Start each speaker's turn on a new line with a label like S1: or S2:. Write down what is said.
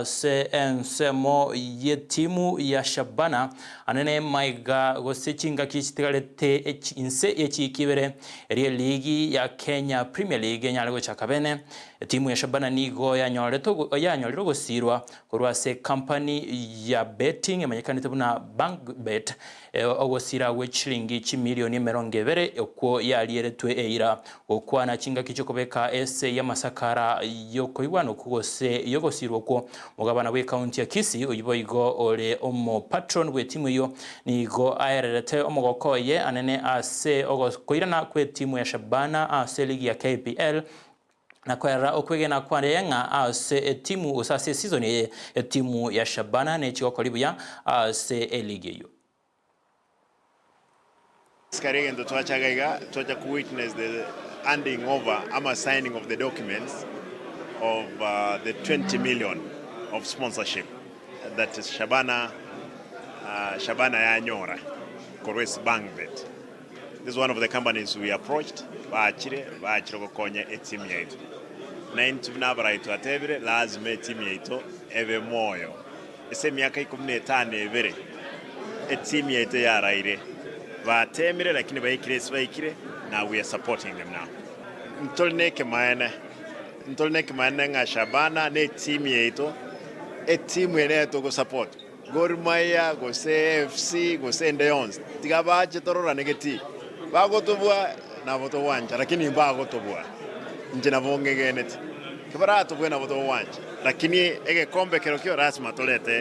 S1: Ase ensemo y'etimu ya Shabana anene maiga gose chingaki chitigarete inse ye chiiki ibere erio eligi ya Kenya Premier League enyare gochaka bene. Etimu ya Shabana nigo yanyorete yanyorire ogosirwa korwa ase ekampani ya betting emanyekanete buna Bankbet Ogosira gwe chilingi chimilioni emerongo ebere okwo yarieretwe eira gokwana chingaki chi'okobeka ese y'amasakara y'okoigwana okwo gose y'ogosirwa okwo. Omogabana bw'ekaunti ya Kisii oyio boigo ore omopatron bw'etimu eyio nigo aererete omogoko oye anene ase okoirana kw'etimu ya Shabana ase eligi ya KPL na koerera okwegena kwaye ng'a ase etimu gose ase esizoni eye etimu ya Shabana nechigokori buya ase eligi eyio.
S2: Kare egento twachaga iga, twacha ko witness the handing over ama signing of the documents of the 20 million of sponsorship that Shabana Shabana yanyora korwa ase Bangbet. This is one of the companies we approached, bachire, bachire gokonya etimu yaito. Na intwe buna abarai twatebire, lazima etimu yaito ebe moyo. Ase emiaka ikomi na etano ebere, etimu yaito yaraire, batemire lakini baikire ase baikire, now we are supporting them now. Ntore na ekemaene, ntore na ekemaene ng'a Shabana na etimu yaito, etimu eye nere togosupport. Gor Mahia gose AFC gose ende yonsi, tiga bache tororane getii. Bagotobua nabo togwancha, lakini mbagotobua. Inche nabo ng'egenete. Kibaratobue nabo togwancha, lakini egekombe kerokio lasima torete.